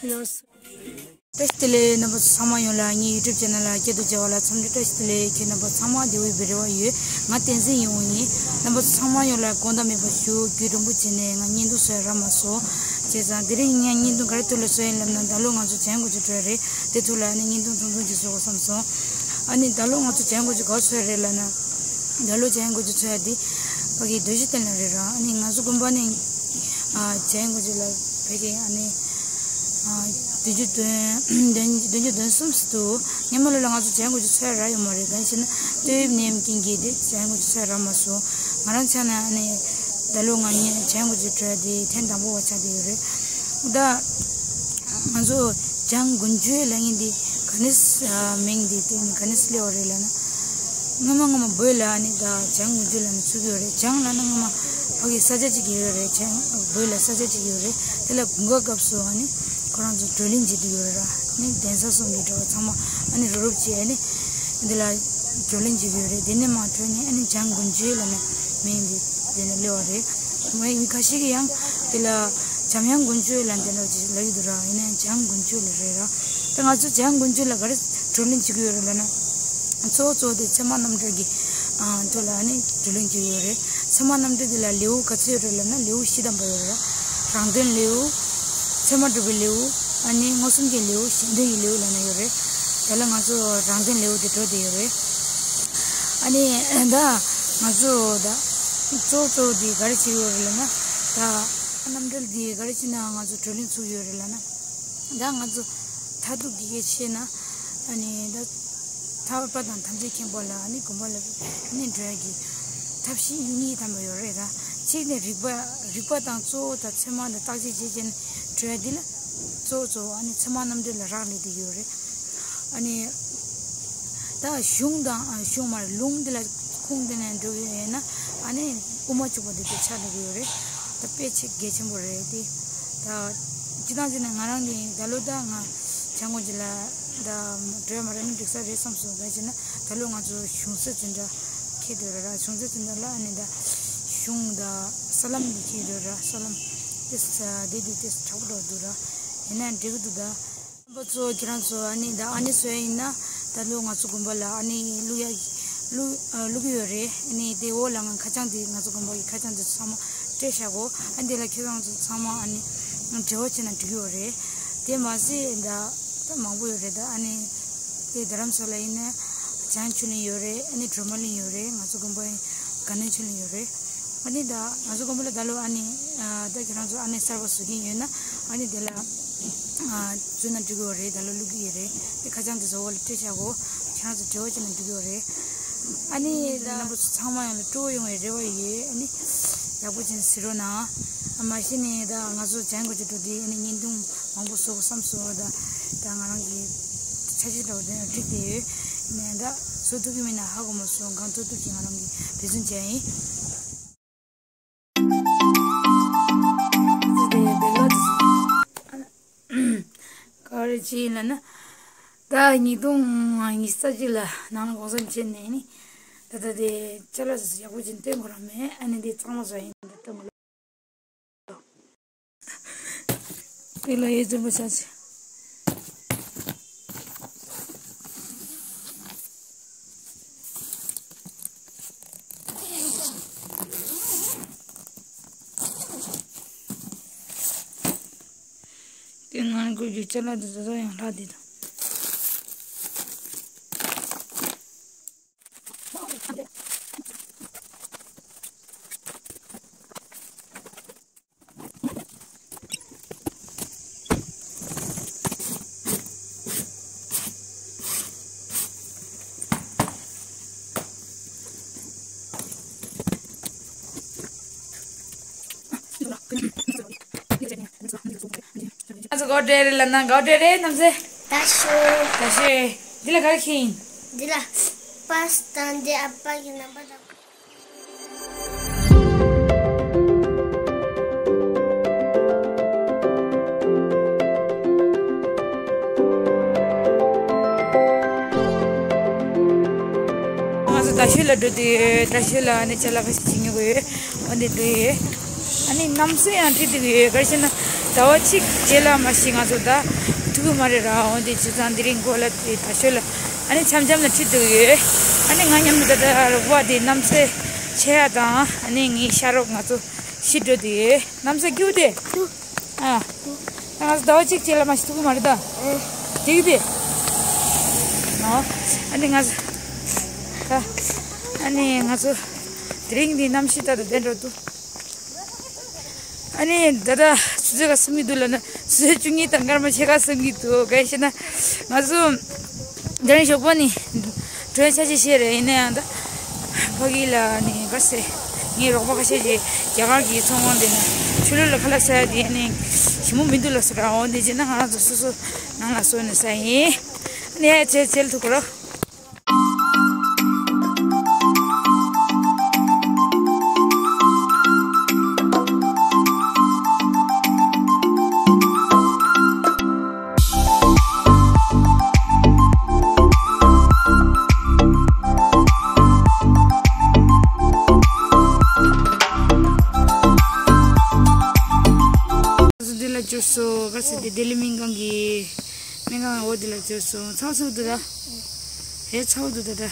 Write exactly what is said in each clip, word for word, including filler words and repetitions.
བཀྲ་ཤིས་བདེ་ལེགས། རྣམ་པ་ཚོ་ཚང་མ་ཡོངས་ལ་ངའི་YouTube channel་ལ་སྐྱིད་སྡུག་བྱ་བ་ལ་འཚམས་འདྲི་བཀྲ་ཤིས་བདེ་ལེགས། ཁྱེད་རྣམ་པ་ཚང་མ་བདེ་པོ་ཡོད་པའི་རེ་བ་ཡོད། ང་བསྟན་འཛིན་ཡིན་ཡིན། རྣམ་པ་ཚོ་ཚང་མ་ཡོངས་ལ་དགོངས་དག་མེད་པ་ཞུ། རྒྱུན་རིང་པོ་བྱས་ནས་ང་བརྙན་ཐུང་བཟོ་ཡ་རག་མ་སོང་། བྱས་ཙང་དེ་རིང་ངས་བརྙན་ཐུང་ག་རེ་ཐོག་ལ་བཟོ་ཡིན་ལབ་ན། ད་ལོ་ང་ཚོ་བྱང་གོ་ཆུ་འགྲོ་ཡ་རེད། དེ་ཐོག་ལ་ཨ་ནི་བརྙན་ཐུང་ཐུང་ཐུང་ཅིག་བཟོ་དགོས་བསམ་སོང་། ཨ་ནི་ད་ལོ་ང་ཚོ་བྱང་གོ་ཆུ་ག་བར་འཚོགས་ཡ་རེད་ལབ་ན། ད་ལོ་བྱང་གོ་ཆུ་འཚོགས་ཡ་དེ་ཕ་གི་རྡོ་རྗེ་གདན་ལ་རེད་ར། ཨ་ནི་ང་ཚོ་དགོན་པ་ནས་ཨ་བྱང་གོ་ཆུ་ལ་ཕ་གི་ཨ་ནི་ཨ་བདུན་ཅུ་དོན་བདུན་བདུན་ཅུ་དོན་གསུམ་ཙམ་འདུག་སྔོན་མ་ལོ་ལ་ང་ཚོ་བྱང་གོ་ཆུ་འཚོགས་ཡ་རག་ཡོད་མ་རེད། གང་ཡིན་ཟེར་ན་ཏོག་དབྱིབས་ནད་ཡམས་རྐྱེན་གྱིས་དེ་བྱང་གོ་ཆུ་འཚོགས་ཡ་རག་མ་སོང་། ང་རང་ཆ་ནས་ཨ་ནི་ད་ལོ་ང་གཉིས་བྱང་གོ་ཆུ་འགྲོ་ཡ་དེ་ཐེངས་དང་པོ་བ་ཆགས་བསྡད་ཡོད་རེད། ད་ང་ཚོ་བྱང་དགུན་ཆུ་ལབ་མཁན་དེ་ག་ནས་མིང་དེ་དེ་ནི་ག་ནས་སླེབས་པ་རེད་ལབ་ན། སྔོན་མ་སྔོན་མ་བོད་ལ་ཨ་ནི་ད་བྱང་དགུན་ཆུ་ལབ་ནས་ཚུགས་ཀྱི་ཡོད་རེད། བྱང་ལབ་ན་སྔོན་མ་ཕ་གི་ས་ཆ་གཅིག་ཡོད་རེད། བྱང་བོད་ལ་ས་ཆ་གཅིག་ཡོད་རེད། དེ་ལ་དགུན་ཁ་སྐབས་སུ་ཨ་ནི་ཁོ་རང་ཚོ་བགྲོ་གླེང་བྱེད་དུ་ཡོད་རེད་ར། ཨ་ནི་གདན་ས་གསུམ་གྱི་གྲྭ་པ་ཚང་མ་ཨ་ནི་རུབ་རུབ་བྱས་ཨ་ནི་འདི་ལ་བགྲོ་གླེང་བྱེད་ཀྱི་ཡོད་རེད། དེ་ནས་མར་འཕྲོས་ནས་ཨ་ནི་བྱང་དགུན་ཆུ་ལབ་ནས་མིང་འདི་དེ་ནས་སླེབས་པ་རེད། མི་ཁ་ཤས་ཀྱིས་ཡང་དེ་ལ་འཇམ་དབྱངས་དགུན་ཆུ་ལབ་འདི་འདྲ་ཅིག་ལབ་ཀྱི་འདུག་ར། ཡིན་ནའི་བྱང་དགུན་ཆུ་ལབ་རེད་ར། ད་ང་ཚོ་བྱང་དགུན་ཆུ་ལ་ག་རེ་བགྲོ་གླེང་བྱེད་ཀྱི་ཡོད་རེད་ལབ་ན། གཙོ་བོ་གཙོ་བོ་དེ་ཚད་མ་རྣམ་འགྲེལ་གྱི་ཨ་ཐོག་ལ་ཨ་ནི་བགྲོ་གླེང་བྱེད་ཀྱི་ཡོད་རེད། ཚད་མ་རྣམ་འགྲེལ་དེ་ལ་ལེའུ་ག་ཚོད་ཡོད་རེད་ལབ་ན་ལེའུ་བཞི་དང་པོ་ཡོད་རེད་ར། རང་དོན་ལེའུ། ཚད་མ་སྒྲུབ་པའི་ལེའུ། ཨ་ནི་མངོན་སུམ་གྱི་ལེའུ། གཞན་དོན་གྱི་ལེའུ་ལབ་ནས་ཡོད་རེད། དེ་ལ་ང་ཚོ་རང་དོན་ལེའུ་དེ་འགྲོ་བསྡད་ཡོད་རེད། ཨ་ནི་ད་ང་ཚོ་ད་གཙོ་བོ་གཙོ་བོ་དེ་ག་རེ་བྱེད་ཀྱི་ཡོད་རེད་ལབ་ན། ད་རྣམ་འགྲེལ་དེ་ག་རེ་བྱས་ན་ང་ཚོ་བགྲོ་གླེང་ཚུགས་ཡོད་རེད་ལབ་ན། ད་ང་ཚོ་མཐར་ཐུག་དགེ་རྒན་བྱས་ན། ཨ་ནི་ད་ཐར་པ་དང་ཐམས་ཅད་མཁྱེན་པ་ལ་ཨ་ནི་དགོངས་པ་ལ་ཨ་ནི་འགྲོ་ཡ་གི་ཐབས་ཤེས་གཉིས་ཐམ་པ་ཡོད་རེད། ད་གཅིག་ནི་རིག་པ། རིག་པ་དང་གཙོ་བོ་དང་ཚད་མ་དང་བརྟག་དཔྱད་བྱེད་བྱས་ནས་འགྲོ་ཡ་འདི་ལ་གཙོ་བོ་གཙོ་བོ་ཨ་ནི་ཚད་མ་རྣམ་འགྲེལ་ལ་རག་ལས་བསྡད་ཡོད་རེད། ཨ་ནི་ད་གཞུང་དང་ཨ་གཞུང་མ་རེད། ལུང་འདི་ལ་ཁུངས་བསྟན་ནས་འགྲོ་གི་ཡོད་ན་ཨ་ནི་དབུ་མ་འཇུག་པ་འདི་དེ་ཆགས་འགྲོ་གི་ཡོད་རེད། ད་དཔེ་ཆེ་གལ་ཆེན་པོ་རེད་དེ། ད་སྤྱིར་བཏང་བྱས་ན་ང་རང་གི་ད་ལོ་ད་ང་བྱང་ཀོང་ཅི་ལ་ད་འགྲོ་ཡ་མ་རེད་ན་འགྲིག་ས་རེད་བསམ་སོང་། ག་རེ་བྱས་ན་ད་ལོ་ང་ཚོ་གཞུང་ཚབ་འཛིན་གྲྭ་འཁེལ་འགྲོ་ར་ར། གཞུང་ཚབ་འཛིན་གྲྭ་ལ་ཨ་ནི་ད་གཞུང་ད་ས་ལམ་འདི་འཁེལ་འགྲོ་ར། ས་ལམ་དེ་ས་དེ་དུས་དེ་དྲག་པོ་འགྲོ་འདུག་ར། ཡིན་ན་འགྲིག་གི་འདུག་ད། རྣམ་པ་ཚོ་ཁྱེད་རང་ཚོ་ཨ་ནི་ད་ཨ་ནི་བཟོ་ཡ་ཡིན་ན་ད་ལོ་ང་ཚོ་དགོན་པ་ལ་ཨ་ནི་བླུག་ཡ་བླུག་ཨ་བླུག་གི་ཡོད་རེད། ཨ་ནི་དེ་འོག་ལ་ང་ཁ་བྱང་དེ་ང་ཚོ་དགོན་པ་གི་ཁ་བྱང་དེ་ཚང་མ་སྤྲད་བཞག་གོ། ཨ་ནི་དེ་ལ་ཁྱེད་རང་ཚོ་ཚང་མ་ཨ་ནི་འབྲེལ་བ་བྱས་ན་འགྲིག་གི་ཡོད་རེད། དེ་མ་ཟད་ད་ད་མང་པོ་ཡོད་རེད། ད་ཨ་ནི་དེ་རྡ་རམ་ས་ལ་ཡིན་ན་བྱང་ཆོས་གླིང་ཡོད་རེད། ཨ་ནི་སྒྲོལ་མ་གླིང་ཡོད་རེད། ང་ཚོ་དགོན་པ་ཡིན་དགའ་ལྡན་ཆོས་གླིང་ཡོད་རེད། ཨ་ནི་ད་ང་ཚོ་དགོན་པ་ལ་ད་ལོ་ཨ་ནི་ཨ་ད་ཁྱེད་རང་ཚོ་ཨ་ནི་གསར་པ་བཟོ་གིན་ཡོད་ན་ཨ་ནི་དེ་ལ་ཨ་བཙུགས་ན་འགྲིག་གི་ཡོད་རེད། ད་ལོ་བླུག་གི་ཡོད་རེད། དེ་ཁ་བྱང་དེ་ཚོ་འོག་ལ་སྤྲད་བཞག་གོ། ཁྱེད་རང་ཚོ་འབྲེལ་བ་བྱས་ན་འགྲིག་གི་ཡོད་རེད། ཨ་ནི་ད་རྣམ་པ་ཚོ་ཚང་མ་ཡོངས་ལ་སྤྲོ་བོ་ཡོང་བའི་རེ་བ་ཡོད། ཨ་ནི་ཡག་པོ་ཅན་གཟིགས་རོགས་གནང་། ཨ་མ་གཞི་ནས་ད་ང་ཚོ་བྱང་ཀོང་ཅི་འགྲོ་དུས་ཨ་ནི་བརྙན་ཐུང་མང་པོ་བཟོ་དགོས་བསམ་སོང་། ད་ད་ང་རང་གི་འཆར་གཞི་འདྲ་བོ་དེ་འགྲིག་བསྡད་ཡོད། ནས་ད་བཟོ་ཐུབ་ཀྱི་མིན་ན་ཧ་གོ་མ་སོང་། གང་ཐུབ་ཐུབ་ཀྱིས་ང་རང་གིས་འབད་བརྩོན་བྱས་ཡིན། ག་རེ་བྱས་ཡིན་ལབ་ན། ད་ཉིས་སྟོང་ཉི་ཤུ་རྩ་གཅིག་ལ་ནང་ལ་གུང་སེང་བྱས་ནས་ནི། ད་ད་དེ་ཅ་ལག་ཡག་པོ་ཅིག་སྟོན་དགོས་ར་མེད། ཨ་ནི་དེ་གཙང་མ་བཟོ་ཡིན། ད་སྟོན་དགོས་ལ། དེ་ལ་ཡོད་ཚོད་པོ་ཆ་ཆེ། དེ་ནང་གི་རྒྱུ་ཆ་ལ་དེ་ཚོ་ཡང་ལྷག་དེ་དང་། ང་ཚོ་ག་བྲེལ་རེད་ལབ་ན། ག་བྲེལ་རེད་རྣམ་སྲས། ད་ཤོ། ད་ཤོ། འདི་ལ་ག་རེ་ཁྱེར་ཡིན། འདི་ལ་པཱ་སི་ཊ་འདི་ཨ་ཕ་གི་རྣམ་པ་དང་། ང་ཚོ་རྡ་ཤོད་ལ་འགྲོ་དུས་ཡོད། རྡ་ཤོད་ལ་ཨ་ནི་ཅ་ལག་ཁ་ཤས་ཅིག་ཉོ་དགོས་ཡོད། འོ་འདི་འགྲོ་ཡོད། ཨ་ནི་གནམ་ས་ཡང་འཁྲིག་འདུག་ཡོད། ག་རེ་ཟེར་ན་ ཟླ་བ་གཅིག་རྗེས་ལ་མ་གཞི་ང་ཚོ་ད་ཐུག་གི་མ་རེད་ར། འོན་ཏེ་བྱས་ཙང་དེ་རིང་གོ་ལ་དེ་ད་ཤོད་ལ་ཨ་ནི་འཆམ་འཆམ་ལ་ཁྲིད་འདུག་ཡོད། ཨ་ནི་ང་མཉམ་དུ་ད་ད་རོགས་པ་དེ་རྣམ་སྲས་ཆེ་ཡ་དང་ཨ་ནི་ངའི་ཤ་རོགས་ང་ཚོ་ཤི་འགྲོ་དུས་ཡོད། རྣམ་སྲས་སྐྱིད་པོ་དེ། ཨ། ད་ང་ཚོ་ཟླ་བ་གཅིག་རྗེས་ལ་མ་གཞི་ཐུག་གི་མ་རེད་ད། དེ་གི་དེ། ཨ་ནི་ང་ཚོ་ད་ཨ་ནི་ང་ཚོ་དེ་རིང་འདི་གནམ་གཤིས་ད་ད་བདེ་འགྲོ་འདུག་ཨ་ནི་ད་ལྟ་ཆུ་ཚོད་ག་སུམ་གྱི་འདུག་ལབ་ན་ཆུ་ཚོད་བཅུ་གཉིས་དང་སྐར་མ་ཕྱེད་ཀ་སུམ་གྱི་འདུག་ག་རེ་ཟེར་ན་ང་ཚོ་དེ་རིང་ཞོགས་པ་ནི་གྲོན་ཆ་ཆེ་ཤོས་རེད། ཡིན་ན་ཡང་ད་ཕ་གི་ལ་ནི་ག་ཟེ་ངའི་རོགས་པ་ཁ་ཤས་ཀྱིས་རྒྱ་གར་གྱི་ཚོང་ཁང་དེ་ནས་ཆུ་ལུད་ལ་ཁ་ལག་ཟ་ཡ་དེ་ནི་ཞིམ་པོ་མི་འདུག་ལབ་སོང་ར། འོ་འདི་བྱས་ན་ང་རང་ཚོ་སོ་སོ་ནང་ལ་བཟོས་ནས་ཟ་ཡིན། ནས་ཡ་ཆེ་ཆེ་ལ་ཐུག་གོ་རོ། འདི་ལ་འབྱོར་སོང་། ག་ཚོད་དེ་ལྡི་ལི་སྨན་ཁང་གི་སྨན་ཁང་འོག་འདི་ལ་འབྱོར་སོང་། ཚ་བ་ཚ་བོ་འདུག་ད། ཧེ་ཚ་བོ་འདུག་ད་ད།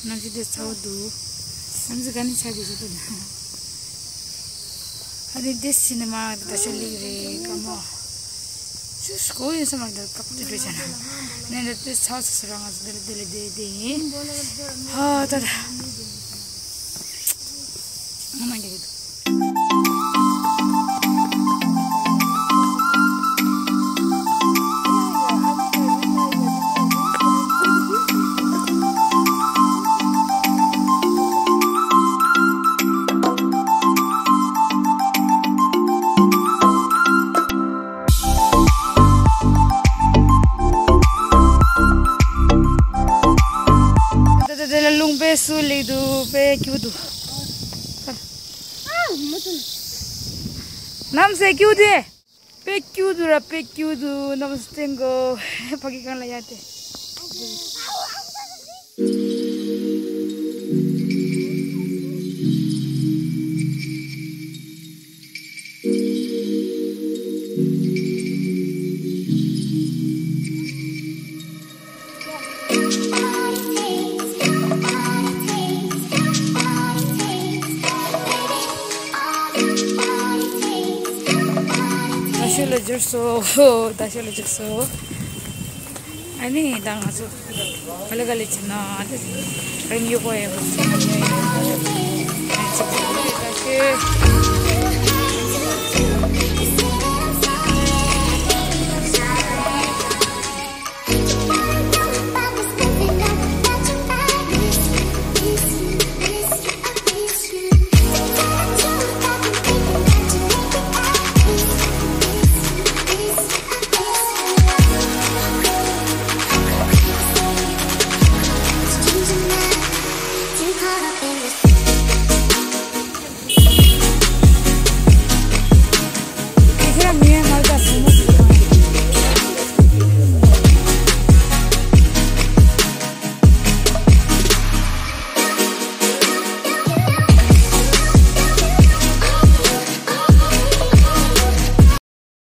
ནམ་ཞིག་དེ་ཚ་བོ་འདུག་ཨ་ནི་ག་ནས་ཆགས་ཀྱི་ཞིག་འདུག་ད། ཨ་ནི་ཏེས་ཕྱིན་ནས་མ་ད་ཤ་ལིག་རེད་ཀ་མོ། ཅུས་གོ་ཡིན་ས་མ་ད་ཀ་པོ་དེ་འགྲོ་བྱ་ན། ནས་ད་ཏེས་ཚ་བ་ཚ་ས་རང་ང་ཚོ་དེ་ལ་དེ་ལ་དེ་དེ་ཡིན། ཧ་ད་ད། ང་མ་འགྲིག་གི་འདུག་ད་ད་དེ་ལ་རླུང་དཔེ་སུ་ལེགས་འདུག་དཔེ་སྐྱིད་འདུག་ཨ། མ་ཐུབ། གནམ་སའི་སྐྱིད་དེ། དཔེ་སྐྱིད་འདུག་ར་དཔེ་སྐྱིད་འདུག་གནམ་སྟེང་གོ། ཕ་གི་གང་ལ་ཡ་དེ། ད་ཤོད་ལ་འབྱོར་སོང་། ད་ཤོད་ལ་འབྱོར་སོང་། ཨ་ནི་ད་ང་ཚོ་ག་ལེ་ག་ལེ་བྱེད་ན་ཨ་ནི་རིང་ཡོད་པ་ཡོད་པ་ཚང་མ་ཡོད་ཡོད། ད་ཤོད།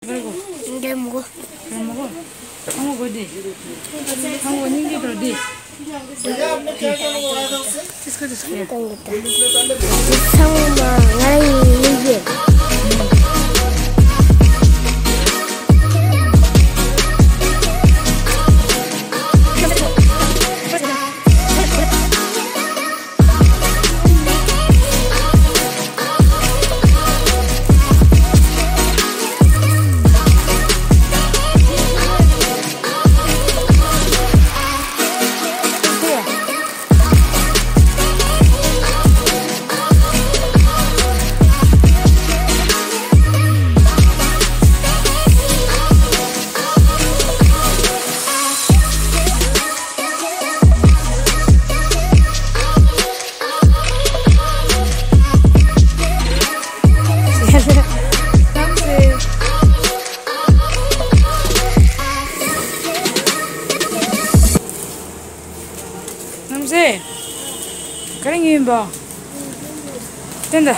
འདྲེ་མོ། འདྲེ་མོ། ཁང་བ་དེ། ཁང་བ་སྙིང་རྗེ་དོར་དེ། ཚང་མ་ང་ཡིན་ཡིན་གྱི། ནམ་སེ། ག་རེ་ཡིན་པ། ཏན་ཏན།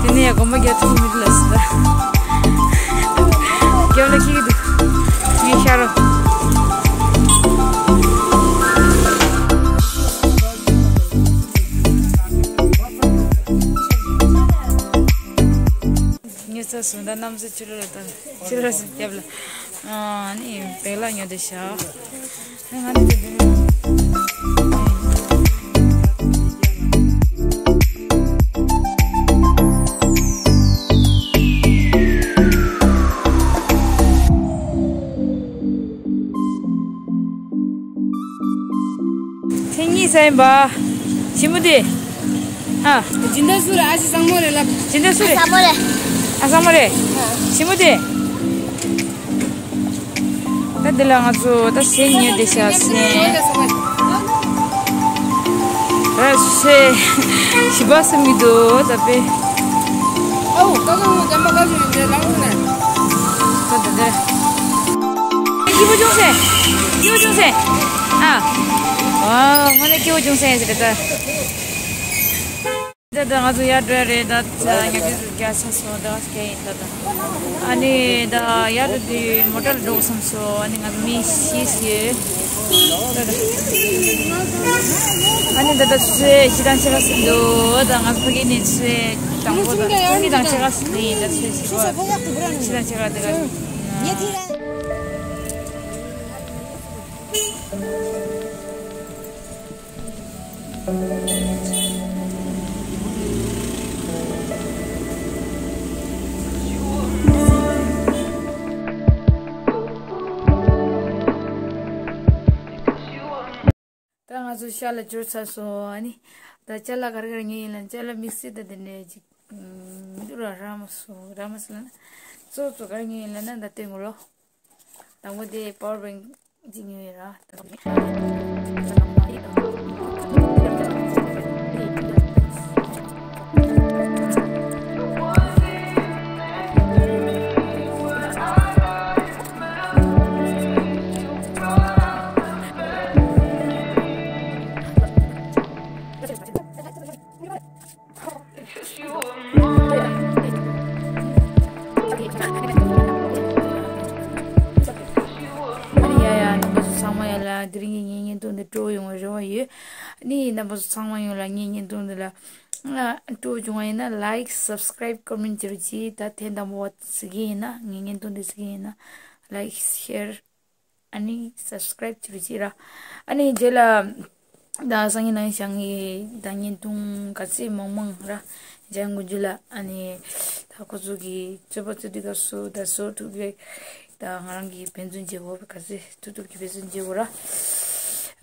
དེ་ནས་ཡང་སྒོམ་པ་རྒྱག་ཐུབ་ཀྱི་མི་འདུག་ལབ་སོང་ད། རྒྱབ་ལ་འཁྱེར་གྱི་འདུག་ངས་ཤར་རོ། ངས་ཚ་སོང་ད། གནམ་ས་ཕྱི་ལོགས་ལ་ད། ཕྱི་ལོགས་སུ་རྒྱབ་ལ། ཨ་ནི་བེག་ལ་ཉོ་དེ་ཤག་ཨ་ང་ནི་དེ་དེ། ཐེངས་གཉིས་ཟ་ཡིན་པ། ཞི་མོ་དེ། ཨ། སྦྱིན་བདག་སུ་རེད། ཨ་ཅེ་བཟང་མོ་རེད་ལབ། སྦྱིན་བདག་སུ་རེད། བཟང་མོ་རེད། ཨ། བཟང་མོ་རེད། ཨ། ཞི་མོ་དེ། ད་འདི་ལ་ང་ཚོ་ད་ཟས་ཉོས་བསྡད་ཤག་ཟས། ཨ་ཟས། ཞི་བ་སུ་མི་འདུག་ད་པེ། ཨའུ། ད་ད་ད་མ་ད་ཞུ་ཡིན་ད་ལང་ནས། ད་ད་ད། སྐྱིད་པོ་བྱུང་སེ། སྐྱིད་པོ་བྱུང་སེ། ཨ། ཨ། ང་ནི་སྐྱིད་པོ་བྱུང་སེ་ཟེར་ད། ད་ད་ང་ཚོ་ཡར་འགྲོ་ཡ་རེད་ད། ཉག་ཕྲ་ཚོ་རྒྱག་ཚར་སོང་ད་སྐད་ཡིན་ད་ད། ཨ་ནི་ད་ཡར་འགྲོ་དུས་མོ་ཊ་ལ་འགྲོ་དགོས་བསམ་སོང་། ཨ་ནི་ང་ཚོ་མི་བཞི་ཞིག་ད་ད། ཨ་ནི་ད་ད་ཚོས་ཤི་དང་ཆེ་ཁ་ཟིན་འདུག་ད་ང་ཚོ་ཕ་གི་ནས་ཚོས་དང་པོ་ད་ཚོས་གཉིས་དང་ཆེ་ཁ་ཟིན་ནི་ད་ཚོས་ཤི་བ་ཤི་དང་ཆེ་ཁ་དེ་ག་ད་ང་ཚོ་ཤར་ལ་འབྱོར་ཚར་སོང་། ཨ་ནི་ད་ཅ་ལག་ག་རེ་ག་རེ་ཉོས་ཡིན་ལབ་ན། ཅ་ལག་དམིགས་བསལ་ད་དེ་འདྲ་ཅིག་མི་འདུག་ར། རག་མ་སོང་། རག་མ་སོང་ལབ་ན། གཙོ་བོ་གཙོ་ག་རེ་ཉོས་ཡིན་ལབ་ན་ད་སྟོན་གོ་ལོ། དང་པོ་དེ་པ་ཝར་བེང་གཅིག་ཉོས་ཡོད་ར། ཨ་ནི་ཡ་ཡ་རྣམ་པ་ཚོ་ཚང་མ་ཡ་ལ་དེ་རིང་གི་ངའི་བརྙན་ཐུང་འདི་སྤྲོ་ཡོང་བའི་རེ་བ་ཡོད། ཨ་ནི་རྣམ་པ་ཚོ་ཚང་མ་ཡོངས་ལ་ངའི་བརྙན་ཐུང་འདི་ལ་སྤྲོ་བྱུང་བ་ཡིན་ན་ལའིཀ་སབ་སི་ཀ་རའིབ་ཀོ་མེན་ཊི་བྱེད་རོགས་གྱིས། ད་ཐེངས་དང་པོ་བ་གཟིགས་ཀྱི་ཡིན་ན། ངའི་བརྙན་ཐུང་འདི་གཟིགས་ཀྱི་ཡིན་ན་ལའིཀ་ཤེར་ཨ་ནི་སབ་སི་ཀ་རའིབ་བྱེད་རོགས་གྱིས་ར། ཨ་ནི་རྗེས་ལ་ད་སང་ཉིན་གནངས་ཉིན་གཞེངས་ཀྱི་ད་བརྙན་ཐུང་ག་ཚོད་མང་མང་ར་སྦྱང་དགོས་རྒྱུ་ལ། ཨ་ནི་ད་ཁོ་ཚོ་གི་རྩོད་པ་རྩོད་དུས་སྐབས་སུ་ད་བཟོ་ཐུབ་ཀྱི། ད་ང་རང་གིས་འབད་བརྩོན་བྱེད་དགོས། ག་ཚོད་ཐུབ་ཐུབ་ཀྱི་འབད་བརྩོན་བྱེད་དགོས་ར།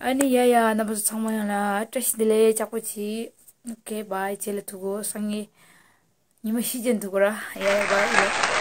ཨ་ནི་ཡ་ཡ་རྣམ་པ་ཚོ་ཚང་མ་ཡོངས་ལ་བཀྲ་ཤིས་བདེ་ལེགས། ལྕགས་པོ་བྱེད། ཨོ་ཁེ་བྷའི། རྗེས་ལ་ཐུག་གོ། སང་ཉིན་ཉི་མ་ཤི་རྗེས་ཐུག་གོ་ར། ཡ་ཡ་བྷའི།